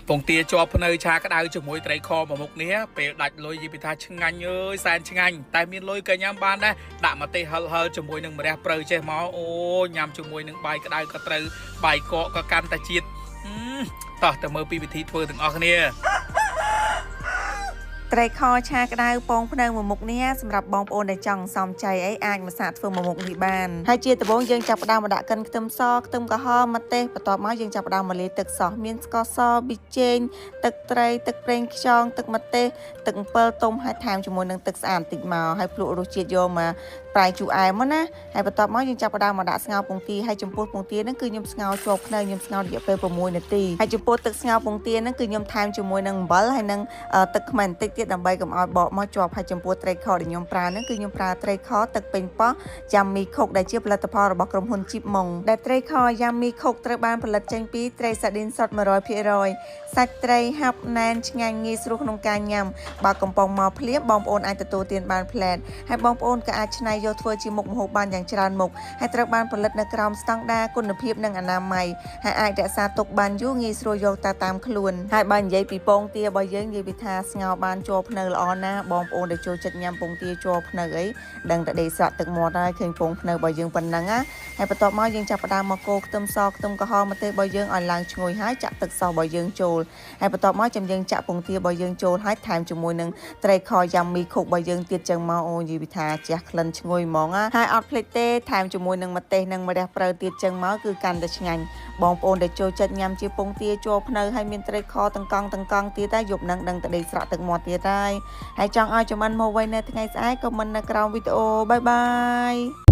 ពងទាជាប់ភ្នៅឆាក្តៅជាមួយត្រីខមួយមុខនេះពេលដាច់លុយនិយាយពីថាឆ្ងាញ់អើយសែនឆ្ងាញ់តែមានលុយក៏ញ៉ាំបានដែរដាក់ម្ទេសហិលហិលជាមួយនឹងម្រះព្រៅចេះមកអូញ៉ាំជាមួយនឹងបាយក្តៅក៏ត្រូវបាយកកក៏កាន់តែជាតិតោះទៅមើលពីវិធីធ្វើទាំងអស់គ្នា ត្រីខឆាក្តៅពងភ្នៅមួយមុខនេះសម្រាប់បងប្អូនដែលចង់សំចៃអីអាចមកសាកធ្វើមួយមុខនេះបានហើយជាដំបូងយើងចាប់ផ្ដើមមកដាក់កិនខ្ទឹមសខ្ទឹមក្រហមម្ទេសបន្ទាប់មកយើងចាប់ផ្ដើមមកលាយទឹកសោះមានស្ករសប៊ីចេងទឹកត្រីទឹកប្រេងខ្យងទឹកម្ទេសទឹកអំពិលទុំហើយថែមជាមួយនឹងទឹកស្អាតបន្តិចមកហើយភ្លក់រសជាតិយកមកប្រៃជូរអែមមកណាហើយបន្ទាប់មកយើងចាប់ផ្ដើមមកដាក់ស្ងោរពងទាហើយចំពោះពងទាហ្នឹងគឺខ្ញុំស្ងោរជាប់ភ្នៅខ្ញុំស្ងោររយៈពេល6នាទីហើយចំពោះទឹកស្ងោរពងទាហ្នឹងគឺខ្ញុំថែមជាមួយនឹងអំបិលហើយនឹងទឹកខ្មេះបន្តិចទៀតដើម្បីកុំឲ្យបកមកជាប់ហើយចំពោះត្រីខដែលខ្ញុំប្រើហ្នឹងគឺខ្ញុំប្រើត្រីខទឹកពេញប៉ោះយ៉ាំមីខុកដែលជាផលិតផលរបស់ក្រុមហ៊ុនជីបម៉ុងដែលត្រីខយ៉ាំមីខុកត្រូវបានផលិតចេញពីត្រីសាឌីនសុទ្ធ100%សាច់ត្រីហាប់ណែនឆ្ងាញ់ងាយស្រួលក្នុងការញ៉ាំបើកំប៉ុងមកភ្លាមបងប្អូនអាចទទួលទានបានផ្លែតហើយបងប្អូនក៏អាចច្នៃយកធ្វើជាមុខម្ហូបបានយ៉ាងច្រើនមុខហើយត្រូវបានផលិតនៅក្រោមស្តង់ដារគុណភាពនិងអនាម័យហើយអាចរក្សាទុកបានយូរងាយស្រួលយកទៅតាមខ្លួនហើយបើនិយាយពីពងទារបស់យើងនិយាយពីថាស្ងោរបានជាប់ភ្នៅល្អណាស់បងប្អូនដែលចូលចិត្តញ៉ាំពងទាជាប់ភ្នៅអីដឹងតែដេកស្រក់ទឹកមាត់ហើយឃើញពងភ្នៅរបស់យើងប៉ុណ្ណឹងណាហើយបន្ទាប់មកយើងចាប់ផ្ដើមមកកូរខ្ទឹមសខ្ទឹមក្រហមម្ទេសរបស់យើងឲ្យឡើងឈ្ងុយហើយចាក់ទឹកសរបស់យើងចូលហើយបន្ទាប់មកចាំយើងចាក់ពងទារបស់យើងចូលហើយថែមជាមួយនឹងត្រីខយ៉ាំមីខុករបស់យើងទៀតចឹងមកអូនិយាយពីថាជះក្លិនឈ្ងុយហ្មងណាហើយអត់ភ្លេចទេថែមជាមួយនឹងម្ទេសនិងម្រះព្រៅទៀតចឹងមកគឺកាន់តែឆ្ងាញ់បងប្អូនដែលចូលចិត្តញ៉ាំជាពងទាជាប់ភ្នៅហើយមានត្រីខទាំងកង់ទាំងកង់ទៀតតែយប់នឹងដឹងតែដេកស្រក់ទឹកមាត់ទៀតហើយហើយចង់ឲ្យចម្អិនមកវិញនៅថ្ងៃស្អែកក៏មិននៅក្រោមវីដេអូបាយបាយ។